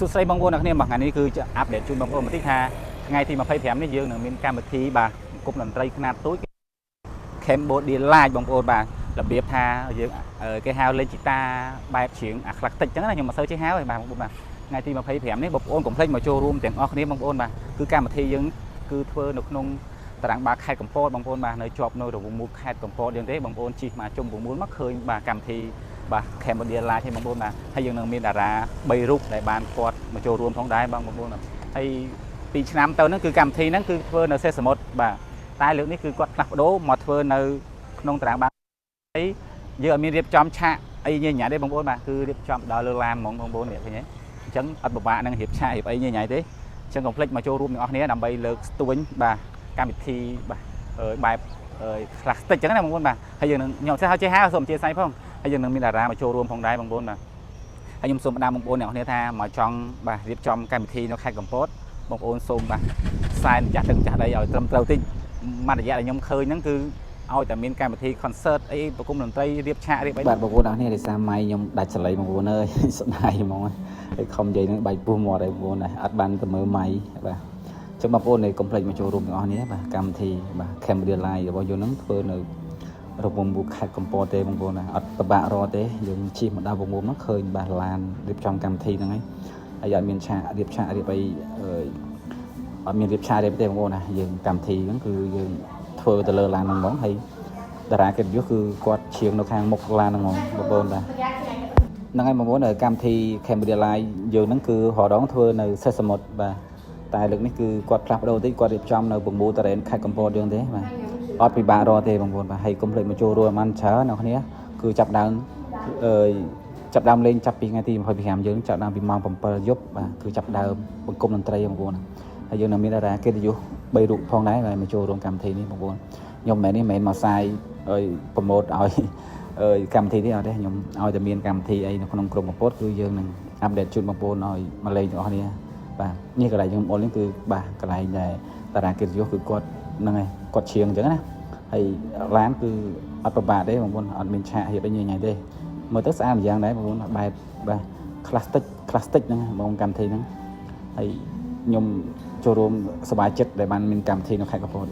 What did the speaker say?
សួស្តីបងប្អូនអ្នកគ្នាមកថ្ងៃនេះគឺ update ជូនបងប្អូនបន្តិចថាថ្ងៃទី25នេះយើងនឹងមានកម្មវិធីបាទអង្គមតន្ត្រីខ្នាតតូច Cambodia Live បងប្អូនបាទរបៀបថាយើងគេហៅលេងជីតាបែបច្រៀងអា classic ចឹងណាខ្ញុំមិនសូវចេះហៅទេបាទបងប្អូនបាទថ្ងៃទី25នេះបងប្អូនកុំភ្លេចមកចូលរួមទាំងអស់គ្នាបងប្អូនបាទគឺកម្មវិធីយើងគឺធ្វើនៅក្នុងតារាងបាល់ខេត្តកំពតបងប្អូនបាទនៅជាប់នៅរង្វង់មូលខេត្តកំពតយើងទេបងប្អូនជិះមកជុំ9មកឃើញបាទកម្មវិធីបាទ Cambodia Live ឲ្យបងប្អូនបាទហើយយើងនឹងមានតារា3រូបដែលបានគាត់មកចូលរួមផងដែរបងប្អូនបាទហើយ2ឆ្នាំទៅហ្នឹងគឺកម្មវិធីហ្នឹងគឺធ្វើនៅសេះសមុទ្របាទតែលើកនេះគឺគាត់ផ្លាស់ប្ដូរមកធ្វើនៅក្នុងតារាងបាល់ហើយយើងអត់មានរៀបចំឆាកអីញ៉ៃញ៉ៃទេបងប្អូនបាទគឺរៀបចំដល់លើឡានហ្មងបងប្អូននេះឃើញទេអញ្ចឹងអត់ពិបាកនឹងរៀបឆាករៀបអីញ៉ៃញ៉ៃទេអញ្ចឹងកុំភ្លេចមកចូលរួមទាំងអស់គ្នាដើម្បីលើកស្ទួញបាទកម្មវិធីបាទបែប classic អញ្ចឹងណាបងប្អូនបាទហើយយើងនឹងខ្ញុំចេះចេះហៅសូមអធិស្ឋានផងហើយយើងនឹងមានតារាមកចូលរួមផងដែរបងប្អូនបាទហើយខ្ញុំសូមផ្ដាំបងប្អូនអ្នកគ្នាថាមកចង់បាទរៀបចំកម្មវិធីនៅខេត្តកំពតបងប្អូនសូមបាទសែនម្ចាស់ទឹកម្ចាស់ដីឲ្យត្រឹមត្រូវតិចមួយរយៈដែលខ្ញុំឃើញហ្នឹងគឺឲ្យតែមានកម្មវិធី concert អីប្រគំតន្ត្រីរៀបឆាករៀបអី បាទបងប្អូនអរគ្នាដោយសារម៉ៃខ្ញុំដាច់សលៃបងប្អូនអើយ ស្ដាយហ្មងហើយខំនិយាយនឹងបែកពោះមាត់ហើយបងប្អូនអត់បានទៅមើលម៉ៃបាទចឹងបងប្អូននេះកុំភ្លេចមកចូលរួមទាំងអស់គ្នាបាទកម្មវិធីបាទ Cambodia Live របស់យើងនឹងធ្វើនៅរង្វង់មូលខេត្តកំពតទេបងប្អូនណាអត់ពិបាករកទេយើងជិះមកដល់វងមូលមកឃើញបាទឡានរៀបចំកម្មវិធីហ្នឹងហើយហើយអត់មានឆាករៀបឆាករៀបអីអត់មានរៀបឆាករៀបទេបងប្អូនណាយើងកម្មវិធីហ្នឹងគឺយើងធ្វើទៅលើឡានហ្នឹងហ្មងហើយតារាកិត្តិយសគឺគាត់ឈៀងនៅខាងមុខឡានហ្នឹងហ្មងបងប្អូនបាទហ្នឹងហើយបងប្អូនកម្មវិធី Cambodia Live យើងហ្នឹងគឺរដងធ្វើនៅសេះសមុទ្របាទតែលើកនេះគឺគាត់ផ្លាស់ប្ដូរតិចគាត់រៀបចំនៅពងមូលតារ៉េនខេត្តកំពតយើងទេបាទអត់ពិបាករកទេបងប្អូនបាទហើយកុំភ្លេចមកចូលរួមបានច្រើនអ្នកគ្នាគឺចាប់ដើមអឺចាប់ដើមលេងចាប់ពីថ្ងៃទី25យើងចាប់ដើមពីម៉ោង7យប់បាទគឺចាប់ដើមបង្គុំតន្ត្រីបងប្អូនហើយយើងនឹងមានតារាកិត្តិយស3រូបផងដែរដែលមកចូលរួមកម្មវិធីនេះបងប្អូនខ្ញុំមិនមែននេះមិនមែនមកសាយឲ្យ promote ឲ្យអើយកម្មវិធីនេះអត់ទេខ្ញុំឲ្យតែមានកម្មវិធីអីនៅក្នុងក្រុមកំពតគឺយើងនឹង update ជូនបងប្អូនឲ្យមកលេងទាំងអស់គ្នាបាទនេះកន្លែងខ្ញុំអុលនេះគឺបាទកន្លែងដែលតារាកិត្តិយសគឺគាត់ហ្នឹងហើយគាត់ឈៀងអញ្ចឹងណាហើយឡានគឺអត់ប្របាកទេបងប្អូនអត់មានឆាករៀបអីញ៉ៃៗទេមើលទៅស្អាតម្យ៉ាងដែរបងប្អូនបែបបាទ classic classic ហ្នឹងបងកម្មវិធីហ្នឹងហើយខ្ញុំចូលរួមសប្បាយចិត្តដែលបានមានកម្មវិធីនៅខេត្តកំពត។